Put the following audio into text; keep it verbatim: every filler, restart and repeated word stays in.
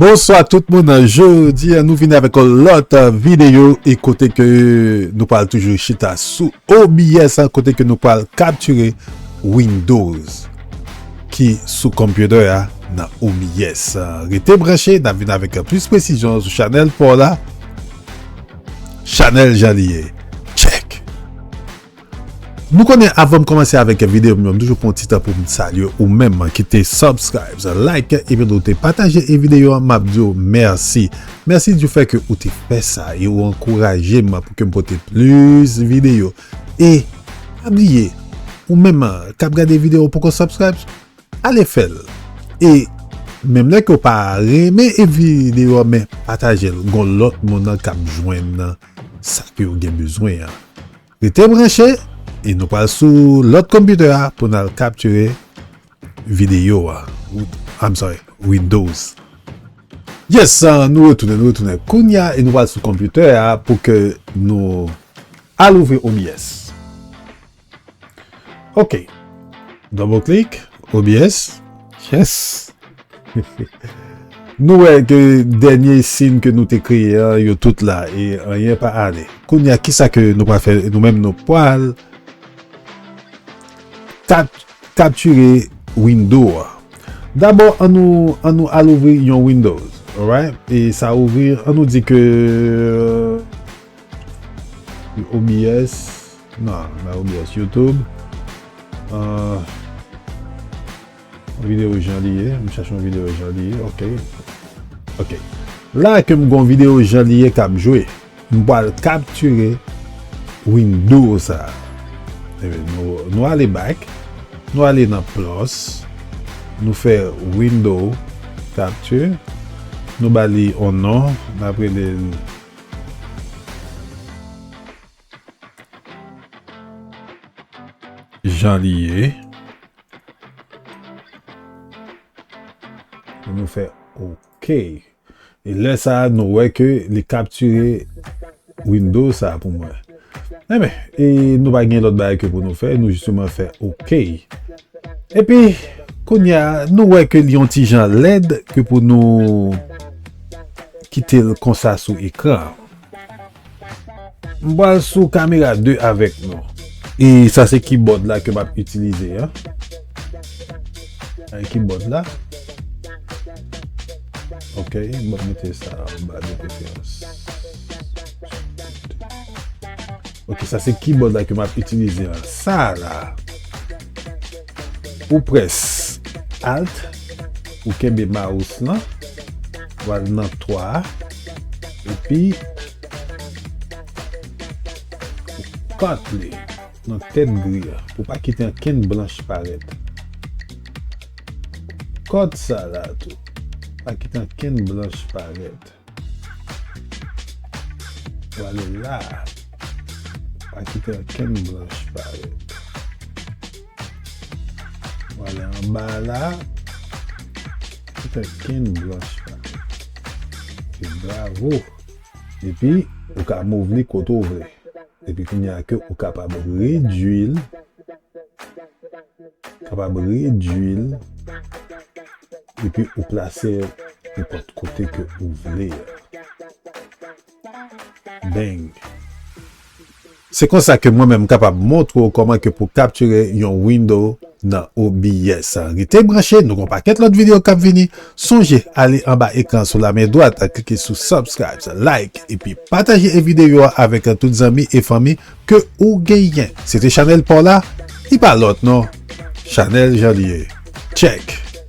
Bonswa tout moun, jodi a nou vin avèk yon lòt videyo e kote ke nou pral toujou chita sou O B S, kote ke nou pral kaptire Windows ki sou konpyitè a nan O B S. Rete branche, n ap vin avèk plis presizyon sou chanèl pa w la. Chanèl jan li ye. Check. Nou konnen avan m kòmanse avèk videyo m yo, m toujou pran ti tan pou m salye ou menm ki te subscribe, like, epi nou te pataje e videyo an, m ap di w mèsi. Mèsi du fait ke ou te fè sa e ou ankouraje m pou ke m pote plis videyo. E pa bliye, ou menm k ap gade videyo poko subscribe, ale fè l. E menm lè ke w pa renmen e videyo an, men pataje l. Gon lòt moun nan k ap jwenn sa ke w gen bezwen an. Rete branche e nou pral sou lòt konpyitè a pou n al kaptire videyo a. I'm sorry, Windows. Yes, uh, nou retounen, nou retounen. Kounye a, e nou pral sou konpyitè a pou ke nou al ouvri O B S. Ok. Double click, O B S. Yes. Nou wè ke dènye scene ke nou te kreye an, yo tout la, e anyen pa ale. Kounye a, kisa ke nou pral fè? Nou menm nou pral kap-, kaptire Windows a. Dabò, an nou, an nou al ouvri yon Windows, alright? E sa ouvri, an nou di ke O B S, non, pa O B S, YouTube. Euh, Yon videyo jan li ye. M chache yon videyo jan li ye. Ok. Ok. La ke m gon videyo jan li ye k ap jwe. M pral kaptire Windows sa. Ebyen, nou, nou ale back. Nou ale nan plus. Nou fè Window Capture. Nou ba li yon non. N ap rele l jan li ye. Pou nou fè OK. E lè sa a, nou wè ke li kaptire Windows sa a pou mwen. Enben, e nou pa gen lòt bagay ke pou nou fè, nou jisteman fè OK. Epi, kounye a, nou wè ke li yon ti jan lèd ke pou nou kite l konsa sou ekran an. M pral sou kamera de avèk nou. E sa se keyboard la ke m ap itilize an. Ay, keyboard la. Ok, m ap mete sa anba de preferans. Ok, sa se keyboard la ke m ap itilize an. Sa la. Ou press Alt, ou kenbe mouse lan, ou al nan twa, epi ou cut li nan tèt gri a, pou pa kite ankenn blanch parèt. Cut sa la tou, pa kite ankenn blanch parèt. Ou ale la. Pa kite ankenn blanch parèt. Ou ale anba la. Pa kite ankenn blanch parèt. E bravo. Epi, ou ka move li kote ou vle. Epi kounye a ke ou kapab redui l, kapab redui l, epi ou plase l nenpòt kote ke ou vle a. Bang. Se konsa ke mwen menm m kapab montre w kòman ke pou kaptire yon window nan O B S. Rete branche, nou gon pakèt lòt videyo k ap vini. Sonje ale anba ekran sou lamen dwat, klike sou subscribe, like, epi pataje e videyo a avèk tout zanmi e fanmi ke ou genyen. Se te chanèl pa w la, li pa lòt non. Chanèl jan li ye. Check.